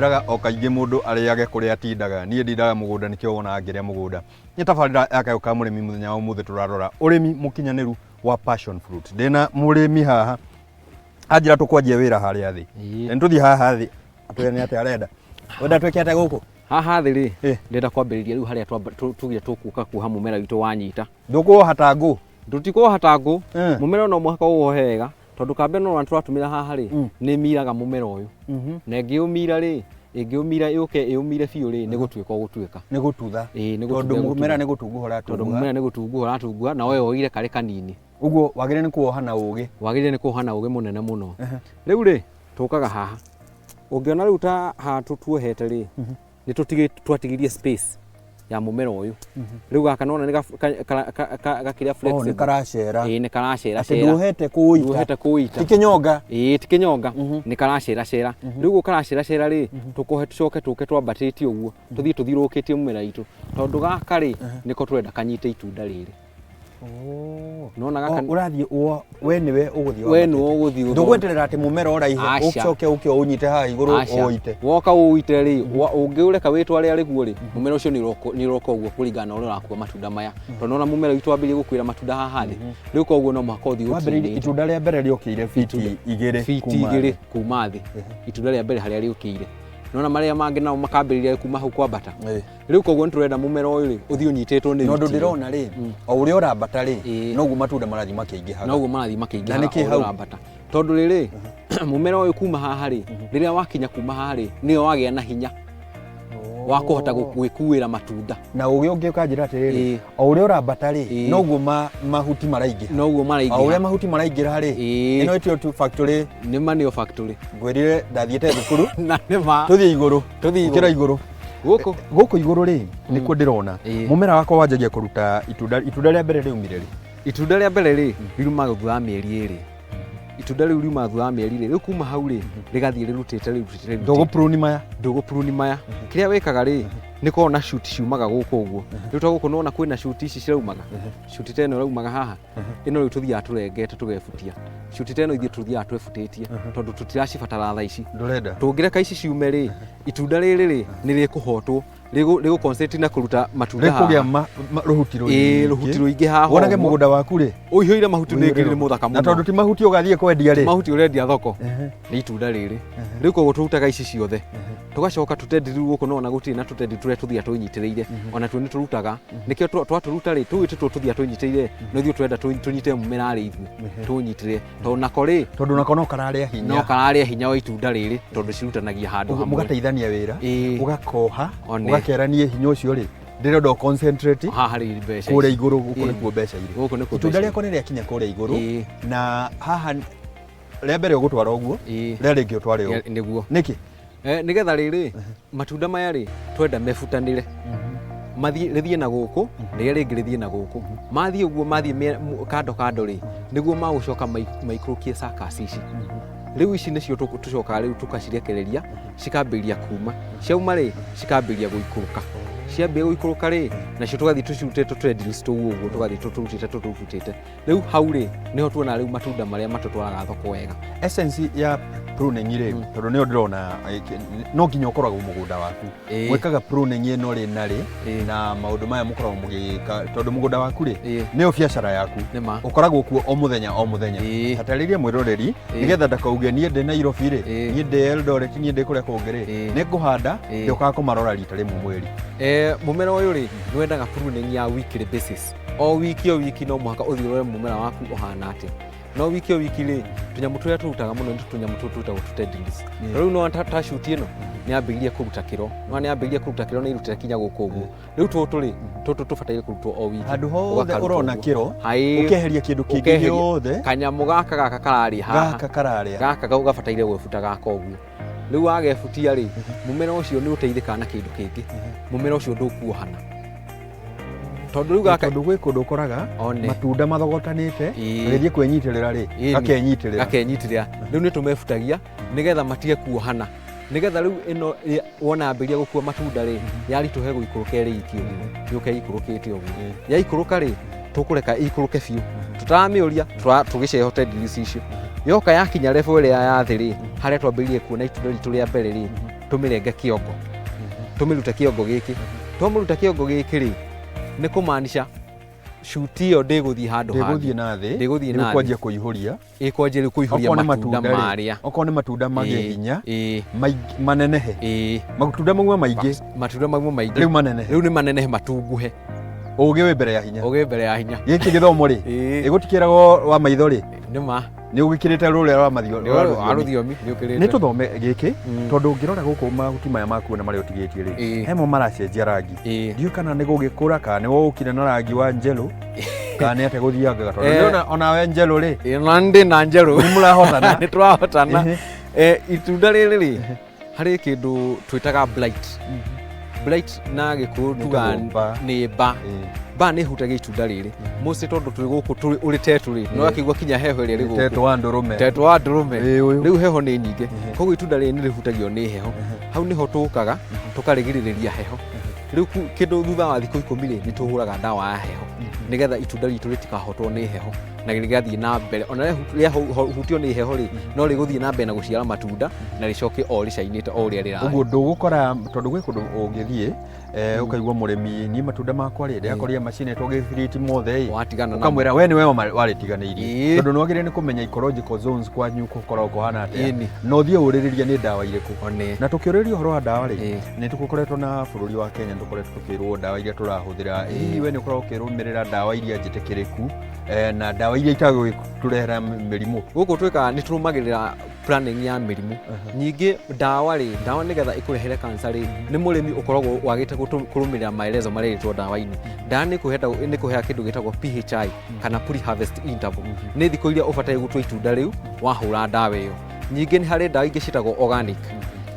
Ngwĩraga o kaingĩ mũndũ arĩage kũrĩa atindaga. Niĩ ndindaga mũgũnda nĩkĩo wonaga ngĩrĩa mũgũnda. Nĩ tabarĩra ya Kayũ ka Mũrĩmi mũthenya wa ũmũthĩ tũrarora ũrĩmi mũkinyanĩru wa passion fruit. Ndĩna mũrĩmi haha anjĩra tũkwanjia wĩra harĩa thĩ. Na nĩtũthiĩ haha thĩ atwĩre nĩ atĩa arenda. Wenda twĩke atĩa gũkũ? Haha thĩ rĩ, ndĩrenda kwambĩrĩria rĩu harĩa tugire tũkũka kuoha mũmera witũ wanyita. Ndũkũwoha ta ngũ? Ndũtikuoha ta ngũ. Mũmera no mũhaka ũwohe wega tondũ kamba ĩno ũrona tũratũmĩra haha rĩ, nĩ ĩmiraga mũmera ũyũ. Na ĩngĩũmira rĩ, ĩngĩũmira yũke ĩũmire biũ rĩ, nĩ gũtuĩka ũgũtuĩka. Nĩ gũtutha. Ĩĩ nĩ gũtutha Tondũ mũmera ĩgũtutha. nĩ gũtunguha Tondũ ũratunguha. mũmera nĩ gũtunguha ũratunguha na we woire karĩ kanini. Ũguo wagĩrĩire nĩ kuoha na ũgĩ. Wagĩrĩire nĩ kuoha na ũgĩ mũnene mũno. Rĩu rĩ, tũkaga haha. Ũngĩona rĩu ta haha tuohete rĩ, nĩ twatigirie space ya mũmera ũyũ. Rĩu gaka nĩwona nĩ gakĩrĩa Oh, nĩ flexible. karacera. Ĩĩ nĩ karacera Atĩ cera. nduohete kũũita. Nduohete kũũita. Ti kĩnyonga. Ĩĩ ti kĩnyonga, nĩ karacera cera. Rĩu ũguo karacera cera rĩ, tũkohe tũcoke tũke twambatĩtie ũguo, tũthiĩ tũthiũrũrũkĩtie mũmera witũ. Tondũ gaka rĩ, nĩko tũrenda kanyite itunda rĩrĩ. Nĩwona gaka Oh, ũrathiĩ we nĩwe ũgũthiĩ we nĩwe wambatĩte. ũgũthiĩ Ndũgweterera atĩ mũmera ũraihe Aca. ũcoke ũke ũũnyite haha igũrũ Aca. ũũite. Woka ũũite rĩ, ũngĩũreka wĩtware arĩ guo rĩ, mũmera ũcio nĩ ũroka ũguo kũringana na ũrĩa ũrakua matunda maya. Tondũ nĩwona mũmera witũ wambĩrĩria gũkuĩra matunda haha thĩ. Rĩu koguo no mũhaka ũthiĩ Wambĩrĩirie ũtinĩte. itunda rĩa mbere rĩokĩire fiti igĩrĩ Fiti kuma igĩrĩ thĩ. kuma thĩ. Itunda rĩa mbere harĩa rĩũkĩire. Nĩwona marĩa mangĩ nao makambĩrĩria kuma hau kwambata. Rĩu koguo nĩ tũrenda mũmera ũyũ rĩ, ũthiĩ ũnyitĩtwo nĩ Na ũndũ wiki ĩyo. ndĩrona rĩ, o ũrĩa ũrambata rĩ, noguo matunda marathiĩ makĩingĩhaga. Noguo marathiĩ makĩingĩhaga Na nĩkĩ o ũrĩa hau? ũrambata. Tondũ rĩrĩ, mũmera ũyũ kuma haha rĩ, rĩrĩa wakinya kuma haha rĩ, nĩyo wagĩa na hinya wa kũhota gwĩkuĩra matunda. Na ũgĩ ũngĩ ũkanjĩra atĩrĩrĩ, o ũrĩa ũrambata rĩ, noguo mahuti maraingĩha. Noguo maraingĩha. O ũrĩa mahuti maraingĩra rĩ, ĩno ĩtio tu factory. Nĩ ma nĩyo factory. Ngwĩrire ndathiĩte thukuru. Na nĩ ma. Tũthiĩ igũrũ. Tũthiĩ igũrũ. Ũkĩra igũrũ. Gũkũ. Gũkũ igũrũ rĩ, nĩkuo ndĩrona. Mũmera wakwa wanjagia kũruta itunda, itunda rĩa mbere rĩaumire rĩ? Itunda rĩa mbere rĩ, riumaga thutha wa mĩeri ĩrĩ. Itunda rĩu riumaga thutha wa mĩeri ĩrĩ. Rĩu kuma hau rĩ, rĩgathiĩ rĩrutĩte, rĩrutĩte, rĩrutĩte. Ndũgũ prune maya? Ndũgũ prune maya. Kĩrĩa wĩkaga rĩ, nĩ koragwo na shoot ciumaga gũkũ ũguo. Rĩu ta gũkũ nĩwona kwĩna shoot ici ciraumaga. Shoot ta ĩno ĩraumaga haha. Ĩno rĩu tũthiaga tũrengete tũgebutia. Shoot ta ĩno ithuĩ tũthiaga twebutĩtie tondũ tũtiracibatara thaa ici. Ndũrenda? Tũngĩreka ici ciume rĩ, itunda rĩrĩ rĩ, nĩ rĩkũhotwo. Rĩgũ concentrate na kũruta matunda haha. Rĩkũgĩa rũhuti rũingĩ. Ĩĩ, rũhuti rũingĩ haha Wonage ũguo. mũgũnda waku rĩ, Ũihũire mahuti nĩ ngiri, nĩ mũthaka Na mũno. tondũ ti mahuti ũgathiĩ kwendia rĩ. Mahuti ũrendia thoko. Nĩ itunda rĩrĩ. Rĩu koguo tũrutaga ici ciothe. Tũgacoka tũtendi rĩu gũkũ nĩwona gũtirĩ na tũtendi tũrĩa tũthiaga twĩnyitĩrĩire. Ona tuo nĩ tũrutaga. Nĩkĩo twatũruta rĩ, tũu tũtũ tũthiaga twĩnyitĩrĩire, no ithuĩ tũrenda tũnyite mũmera rĩ ithuĩ. Tũũnyitĩrĩre. Tondũ nako rĩ, Tondũ nako no kararĩa hinya. No kararĩa hinya wa itunda rĩrĩ tondũ cirutanagia handũ Ũguo hamwe. Mũgateithania wĩra, ũgakoha, One. ũgakeranie hinya ũcio rĩ, ndĩrenda ũ concentrate Haha harĩ mbeca kũrĩa ici. igũrũ, gũkũ nĩkuo mbeca irĩ. Gũkũ nĩkuo Itunda mbeca rĩakwa nĩ rĩakinya kũrĩa igũrũ, na haha rĩa mbere ũgũtwara ũguo, rĩa rĩngĩ ũtware ũguo. Nĩguo. Nĩkĩ? Nĩgetha rĩrĩ, matunda maya rĩ, twenda mebutanĩre. Mathiĩ, rĩthiĩ na gũkũ, rĩrĩa rĩngĩ rĩthiĩ na gũkũ. Mathiĩ ũguo, mathiĩ kando kando rĩ, nĩguo magũcoka maikũrũkie suckers ici. Rĩu ici nĩcio tũcokaga rĩu tũkacirekereria, cikambĩrĩria kuma. Ciauma rĩ, cikambĩrĩria gũikũrũka. Ciambia gũikũrũka rĩ, nacio tũgathiĩ tũcirutĩte tũtendrils tũu ũguo, tũgathiĩ tũtũrutĩte tũtũrutĩte. Rĩu hau rĩ, nĩho tuonaga rĩu matunda marĩa matũtwaraga thoko wega. Essence ya pruning rĩ, tondũ nĩyo ndĩrona, no nginya ũkoragwo mũgũnda waku. Mwĩkaga pruning ĩno rĩ na rĩ, na maũndũ maya mũkoragwo mũgĩka, tondũ mũgũnda waku rĩ, nĩyo biacara yaku. Nĩma. Ũkoragwo kuo o mũthenya o mũthenya. Tatarĩria mwĩroreri, nĩgetha ndakauge niĩ ndĩ Nairobi rĩ, niĩ ndĩ Eldoret, niĩ ndĩ kũrĩa kũngĩ rĩ, nĩ ngũhanda, ndĩũkaga kũmarora rita rĩmwe mweri. Mũmera ũyũ rĩ, nĩ wendaga pruning ya weekly basis. O wiki o wiki no mũhaka ũthiĩ ũrore mũmera waku ũhana atĩa. No wiki o wiki rĩ, tũnyamũ tũrĩa tũrutaga mũno nĩ tũnyamũ tũtũ twĩtagwo tũtendrils. Rĩu no ta shoot ĩno nĩ yambĩrĩirie kũruta kĩro. No nĩ yambĩrĩirie kũruta kĩro nĩ ĩrutĩte kinya gũkũ ũguo. Rĩu tũtũ rĩ, tũtũ tũbataire kũrutwo o wiki. Handũ hothe Ũgakarutwo ũrona ũguo. kĩro, Haĩ. ũkeheria kĩndũ kĩngĩ Ũkeheria gĩothe. Kanyamũ gaka gaka kararĩa haha. Gaka kararĩa. Gaka gabataire gwebuta gaka ũguo. Rĩu wagebutia rĩ, mũmera ũcio nĩ ũteithĩkaga na kĩndũ kĩngĩ. Mũmera ũcio ndũkuohana. Tondũ rĩu gaka Tondũ gwĩ kũndũ ũkoraga One. matunda mathogotanĩte, gagĩthiĩ kwĩnyitĩrĩra rĩ, gakenyitĩrĩra. Gakenyitĩrĩra. Rĩu nĩ tũmebutagia nĩgetha matige kuohana. Nĩgetha rĩu ĩno wona yambĩrĩria gũkua matunda rĩ, yaritũhe gũikũrũka ĩrĩ iki ũguo, yũke ĩikũrũkĩte ũguo. Yaikũrũka rĩ, tũkũreka ĩikũrũke biũ. Tũtaramĩũria, tũgĩceho tendrils icio. Yoka yakinya level ĩrĩa ya thĩ rĩ, harĩa twambĩrĩirie kuona itunda ritũ rĩa mbere rĩ, Tũmĩrenge kĩongo, tũmĩrute kĩongo gĩkĩ. Twamũruta kĩongo gĩkĩ rĩ, nĩ kũmaanisha shoot ĩyo ndĩgũthiĩ handũ Ndĩgũthiĩ hangĩ. Na thĩ. Ndĩgũthiĩ Rĩu na thĩ. Kwanjia kũihũria. Ĩkwanjia rĩu kũihũria Okorwo nĩ matunda matunda rĩ, marĩa. Okorwo nĩ matunda magĩe hinya, manenehe. Ĩĩ. Matunda mauma maingĩ. Matunda mauma maingĩ. Rĩu manenehe. Rĩu nĩ manenehe, matunguhe. Ũgĩ wĩ mbere ya hinya. Ũgĩ mbere ya hinya. Gĩkĩ gĩthomo rĩ, ĩgũtikĩragwo wa maitho rĩ, Nĩ ma. Nĩ ũgĩkĩrĩte rũrĩa rwa mathio Nĩ rwa wa rũthiomi. Rũthiomi nĩ ũkĩrĩte. Nĩ tũthome gĩkĩ, tondũ ũngĩrora gũkũ mahuti maya makuo na marĩa ũtigĩtie rĩ, hemo maracenjia rangi. Ndiũĩ kana nĩ gũgĩkũra, kana nĩ wokire na rangi wa njelũ, kana nĩ atĩa gũthiangaga, tondũ ndĩrona onawe njelũ rĩ. Ĩĩ, na ndĩ na njerũ. Nĩ mũrahotana. Nĩ tũrahotana. Itunda rĩrĩ rĩ, harĩ kĩndũ twĩtaga blight. Blight na Gĩkũyũ tugaga Nĩ mba. Nĩ mba. Mba nĩ ĩhutagia itunda rĩrĩ mostly tondũ tũrĩ gũkũ tũrĩ ũrĩ tetu rĩ, nĩ wakĩigua kinya heho ĩrĩa ĩrĩ gũkũ. Tetũ wa ndũrũme. Tetũ wa ndũrũme. Ĩĩ, ũyũ. Rĩu heho nĩ nyingĩ, koguo itunda rĩrĩ nĩ rĩhutagio nĩ heho. Hau nĩho tũkaga tũkarĩgirĩrĩria heho. Rĩu kĩndũ thutha wa thikũ 10 rĩ, nĩ tũhũraga ndawa ya heho nĩgetha itunda ritũ rĩtikahotwo nĩ heho na rĩgathiĩ na mbere. Ona rĩahutio nĩ heho rĩ, no rĩgũthiĩ na mbere na gũciara matunda na rĩcoke o rĩcainĩte o ũrĩa rĩrarĩ. Ũguo ndũgũkora, tondũ gwĩ kũndũ ũngĩthiĩ ũkaigua mũrĩmi, niĩ matunda makwa rĩ, ndĩrakorire macinĩtwo gĩbiriti mothe ĩ. Watigana namo. Ũkamwĩra we nĩwe warĩtiganĩirie, tondũ nĩwagĩrĩire nĩ kũmenya ecological zones kwanyu gũkoragwo kũhana atĩa, na ũthiĩ ũrĩrĩrie nĩ ndawa irĩkũ. One. Na tũkĩũrĩria ũhoro wa ndawa rĩ, nĩ tũkoretwo na bũrũri wa Kenya, nĩ tũkoretwo tũkĩrwo ndawa iria tũrahũthĩra, hihi we nĩ ũkoragwo ũkĩrũmĩrĩra ndawa iria njĩtĩkĩrĩku na ndawa iria itagũtũrehera mĩrimũ? Gũkũ twĩkaga nĩ tũrũmagĩrĩra planning ya mĩrimũ. Ningĩ ndawa rĩ, ndawa nĩgetha ĩkũrehere cancer rĩ, nĩ mũrĩmi ũkoragwo wagĩte kũrũmĩrĩra maelezo marĩa ĩrĩtwo ndawa-inĩ. Ndawa nĩ kũheaga kĩndũ gĩtagwo PHI kana pre harvest interval, nĩ thikũ iria ũbataire gũtua itunda rĩu wahũra ndawa ĩyo. Ningĩ nĩ harĩ ndawa ingĩ ciĩtagwo organic.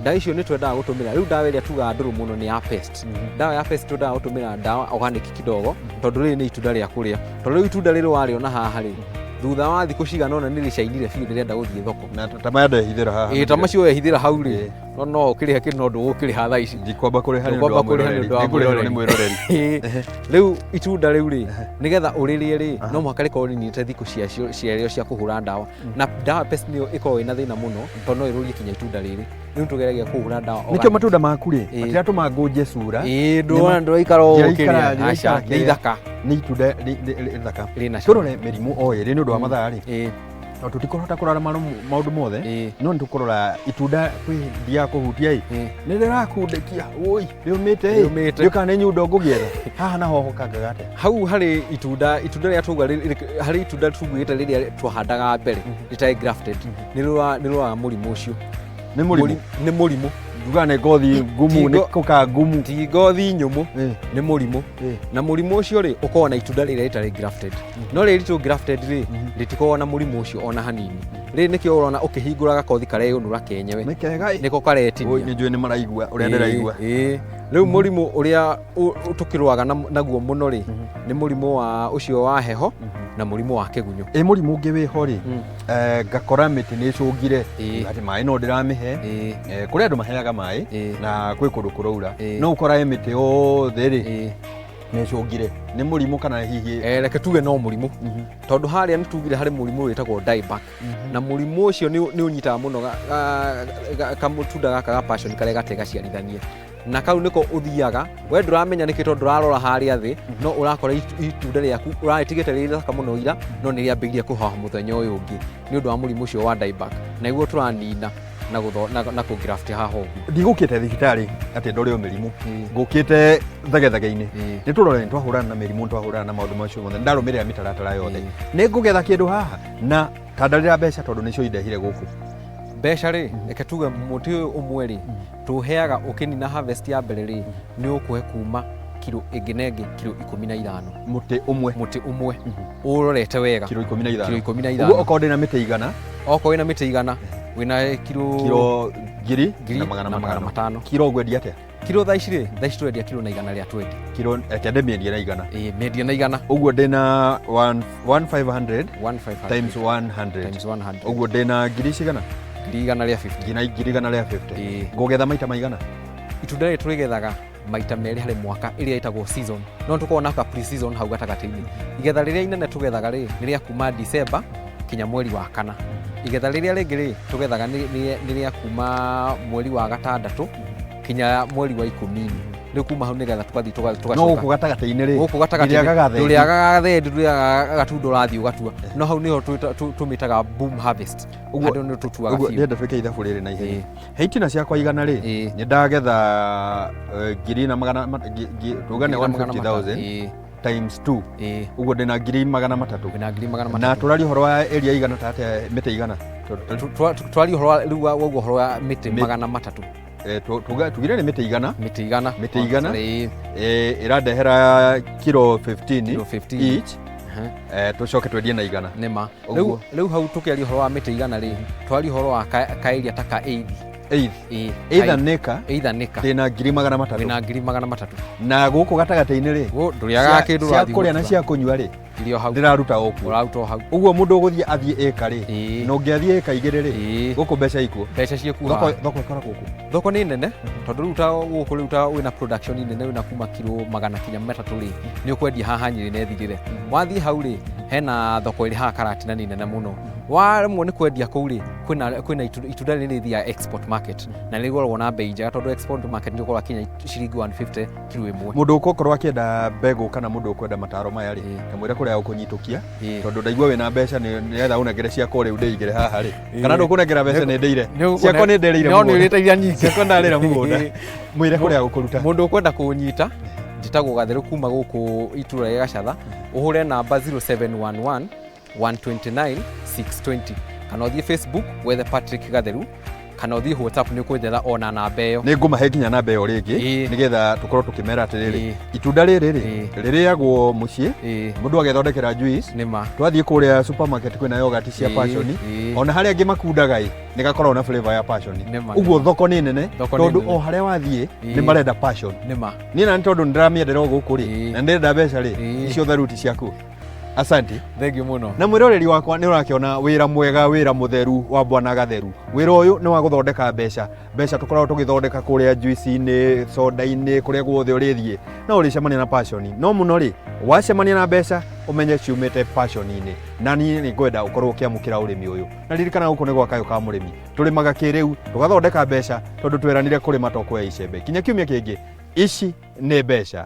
Ndawa icio nĩ twendaga gũtũmĩra. Rĩu ndawa ĩrĩa tugaga ndũrũ mũno nĩ ya pest. Ndawa ya pest, twendaga gũtũmĩra ndawa organic kidogo, tondũ rĩrĩ nĩ itunda rĩa kũrĩa. Tondũ rĩu itunda rĩrĩ warĩona haha rĩ, thutha wa thikũ cigana ũna nĩ rĩcainire biũ, rĩrenda gũthiĩ thoko. Na ta maya ndehithĩra haha. Ĩĩ, ta macio wehithĩra hau rĩ, no no ũkĩrĩhe kĩndũ, no ndũgũkĩrĩha thaa ici. Ndikwamba kũrĩha nĩ ũndũ Ndũkwamba wa kũrĩha nĩ mwĩroreri. ũndũ wa Nĩngũrĩhĩrwo nĩ mwĩroreri. mwĩroreri. Ĩĩ. Rĩu itunda rĩu rĩ, nĩgetha ũrĩrĩe rĩ, no mũhaka rĩkorwo rĩninĩte thikũ ciacio ciarĩo cia kũhũra ndawa. Na ndawa pest nĩyo ĩkoragwo ĩna thĩna mũno, tondũ no ĩrũrie kinya itunda rĩrĩ. Rĩu tũgeragia kũhũra ndawa Nĩkĩo organic. matunda maku rĩ, matiratũma ngũnje cura. Ĩĩ, ndũrona ndũraikara ũũ Ndiraikara- ũkĩrĩa. Ndiraikara Aca, nĩ kĩrĩa. ithaka. Nĩ itunda rĩthaka. Rĩna cama. Tũrore mĩrimũ o ĩrĩ nĩ ũndũ wa mathaa rĩ, no tũtikũhota kũrora maũndũ mothe, no nĩ tũkũrora itunda. Kwĩ thiaga kũhutia ĩ, nĩ rĩrakundĩkia, wũi, rĩũmĩte ĩ. Rĩũmĩte. Ndiũĩ kana nĩ nyundo ngũgĩetha haha naho hokangaga atĩa. Hau harĩ itunda rĩrĩa tuga harĩ itunda tugĩte rĩrĩa twahandaga mbere rĩtarĩ grafted, nĩ rũraga mũrimũ ũcio. Nĩ mũrimũ? Nĩ mũrimũ. Njugaga nĩ ngothi ngumu, nĩ kũka ngumu. Ti ngothi nyũmũ. Nĩ mũrimũ. Na mũrimũ ũcio rĩ, ũkoragwo na itunda rĩrĩa rĩtarĩ grafted, no rĩrĩ ritũ grafted rĩ, rĩtikoragwo na mũrimũ ũcio ona hanini. Rĩrĩ nĩkĩo ũrona ũkĩhingũra gakothi kareyũnũra kenyewe. Nĩ kega ĩ. Nĩko Oi, karetinia. nĩ njũĩ nĩ maraigua ũrĩa ndĩraigua. Ĩĩ. Rĩu mũrimũ ũrĩa tũkĩrũaga naguo mũno rĩ, nĩ mũrimũ wa ũcio wa heho na mũrimũ wa kĩgunyũ. Ĩ mũrimũ ũngĩ wĩho rĩ, ngakora mĩtĩ nĩ ĩcũngire, atĩ maĩ no ndĩramĩhe. Kũrĩ andũ maheaga maĩ, na kwĩ kũndũ kũraura, no ũkorae mĩtĩ yothe rĩ, nĩ ĩcũngire. Nĩ mũrimũ kana hihi? Reke tuge no mũrimũ, tondũ harĩa nĩ tugire harĩ mũrimũ wĩtagwo dieback, na mũrimũ ũcio nĩ ũnyitaga mũno kamũtunda gaka ga passion karĩa gategaciarithanie, na kau nĩko ũthiaga we ndũramenya nĩkĩ, tondũ ndũrarora harĩa thĩ, no ũrakora itunda rĩaku ũrarĩtigĩte rĩ rĩthaka mũno ira, no nĩ rĩambĩrĩirie kũhoha mũthenya ũyũ ũngĩ nĩ ũndũ wa mũrimũ ũcio wa dieback, na nĩguo tũranina na na kũgraft haha ũguo. Ndigũkĩte thibitarĩ atĩ ndore o mĩrimũ, ngũkĩte thegethege-inĩ. Nĩ tũrore nĩ twahũrana na mĩrimũ, nĩ twahũrana na maũndũ macio mothe, ndarũmĩrĩra mĩtaratara yothe, nĩ ngũgetha kĩndũ haha na tandarĩra mbeca, tondũ nĩcio indehire gũkũ. Mbeca rĩ, reke tuge mũtĩ ũyũ ũmwe rĩ, tũheaga ũkĩnina harvest ya mbere rĩ, nĩ ũkũhe kuma kiro ĩngĩ na ĩngĩ kiro 15. Mũtĩ ũmwe? Mũtĩ ũmwe ũrorete wega. Kiro 15? Kiro ikũmi na Ũguo ithano. Okorwo ndĩna mĩtĩ 100? Okorwo wĩna mĩtĩ 100, wĩna kiro Kiro ngiri ngiri na magana na magana matano. matano. Kiro ngwendia atĩa? Kiro thaa ici rĩ, thaa ici tũrendia kiro na 120. Kiro, reke ndĩmĩendie na 100. Ĩĩ, mĩendie na 100. Ũguo ndĩna 1500 1500 times 100. Times 100. Ũguo ndĩna ngiri cigana? Ngiri 150. Ngina ngiri 150. Ĩĩ. Ngũgetha maita maigana? Itunda rĩrĩ tũrĩgethaga maita merĩ harĩ mwaka, ĩrĩa ĩtagwo season, no tũkoragwo na ka pre-season hau gatagatĩ-inĩ. Igetha rĩrĩa inene tũgethaga rĩ, nĩ rĩa kuma December kinya mweri wa kana. Igetha rĩrĩa rĩngĩ rĩ, tũgethaga nĩ rĩa kuma mweri wa gatandatũ. Kinya mweri wa 10 rĩu, kuma hau nĩgetha tũgathiĩ No tũgacoka. gũkũ gatagatĩ-inĩ rĩ, Gũkũ gatagatĩ ndĩrĩagaga thendi. Ndũrĩagaga thendi, ndũrĩagaga gatunda, ũrathiĩ ũgatua. No hau nĩho tũmĩtaga boom harvest. Handũ nĩ tũtuaga Ũguo biũ. ndĩrenda twĩke ithabu rĩrĩ na ihenya. Ĩĩ. He itina ciakwa 100 rĩ, nĩ ndagetha ngiri na magana tugane 150,000 times 2. Ũguo ndĩna 300,000. Wĩna ngiri magana Na matatũ. tũraria ũhoro wa area igana ta atĩa, mĩtĩ igana? Twaria ũhoro rĩu wa ũguo ũhoro wa mĩtĩ 300. Tugire nĩ mĩtĩ 100. Mĩtĩ 100. Mĩtĩ 100. Ĩĩ. Ĩrandehera kiro 15 Kiro 15. each. Tũcoke twendie na 100. Nĩma. Ũguo. Rĩu hau tũkĩaria ũhoro wa mĩtĩ 100 rĩ, twaria ũhoro wa kaeria ta ka eighth. Eighth. Ĩĩ. Either nĩka Either nĩka. Ndĩna 300,000. Wĩna 300,000. Na gũkũ gatagatĩ-inĩ rĩ, Ndũrĩagaga kĩndũ, cia ũrathiĩ kũrĩa na gũtua. cia kũnyua rĩ, Irio hau. Ndĩraruta o kuo. Ũraruta o hau. Ũguo mũndũ ũgũthiĩ athiĩ ĩka rĩ, na ũngĩathiĩ ĩka 2 rĩ, gũkũ mbeca ikuo. Mbeca ciĩkuo Thoko haha. Thoko ĩkoragwo kũ? Thoko nĩ nene, tondũ rĩu ta gũkũ rĩu ta wĩna production nene, wĩna kuma kiro 300 rĩ, nĩ ũkwendia haha Nyĩrĩ na ĩthirĩre. Wathiĩ hau rĩ, hena thoko ĩrĩ haha Karatina, nĩ nene mũno. Waremwo nĩ kwendia kũu rĩ, kwĩna itunda rĩrĩ rĩthiaga export market na nĩ rĩgũragwo na bei njega, tondũ export market nĩ ũkoragwo kinya ciringi 150 kiro ĩmwe. Mũndũ ũgũkorwo akĩenda mbegũ kana mũndũ ũkwenda mataro maya rĩ, kamwĩra kũrĩa ũkũnyitũkia, tondũ ndaigua wĩna mbeca, nĩgetha ũnengere ciakwa rĩu ndĩigĩre haha rĩ, kana ndũkũnengera mbeca nĩ ndĩire ciakwa, nĩ ndĩrĩire No nĩ mũgũnda. ũrĩte iria nyingĩ. Ciakwa ndarĩra mũgũnda. Mwĩre kũrĩa gũkũruta. Mũndũ ũkwenda kũnyita, njĩtagwo Gatheru kuma gũkũ itũra rĩa Gacatha. Ũhũre namba 0711 129 620, kana ũthiĩ Facebook wethe Patrick Gatheru, kana ũthiĩ WhatsApp nĩ ũkũnjetha ona namba ĩyo. Nĩ ngũmahe nginya namba ĩyo rĩngĩ, nĩgetha tũkorwo tũkĩmera atĩrĩrĩ, itunda rĩrĩ rĩ, rĩrĩagwo mũciĩ, mũndũ agethondekera juice. Nĩma. Twathiĩ kũrĩa supermarket kwĩna yogurt cia passion. Ona harĩa angĩ makundaga ĩ, nĩ gakoragwo na flavor ya passion. Ũguo thoko nĩ nene, Thoko nĩ tondũ nene. o harĩa wathiĩ nĩ marenda passion. Nĩma. Niĩ na nĩ tondũ nĩ ndĩramĩendera o gũkũ rĩ, na ndĩrenda mbeca rĩ, icio tharuti ciaku, asante. Thengiũ mũno. Na mwĩroreri wakwa, nĩ ũrakĩona wĩra mwega, wĩra mũtheru wa bwana Gatheru. Wĩra ũyũ nĩ wa gũthondeka mbeca. Mbeca tũkoragwo tũgĩthondeka kũrĩa juice-inĩ, soda-inĩ, kũrĩa guothe ũrĩthiĩ no ũrĩcemania na passion. No mũno rĩ, wacemania na mbeca ũmenye ciumĩte passion-inĩ. Na niĩ nĩ ngwenda ũkorwo ũkĩamũkĩra ũrĩmi ũyũ, na ririkana gũkũ nĩ gwa Kayũ ka Mũrĩmi. Tũrĩmaga kĩrĩu, tũgathondeka mbeca, tondũ tweranire kũrĩma to kuoya icembe. Kinya kiumia kĩngĩ, ici nĩ mbeca.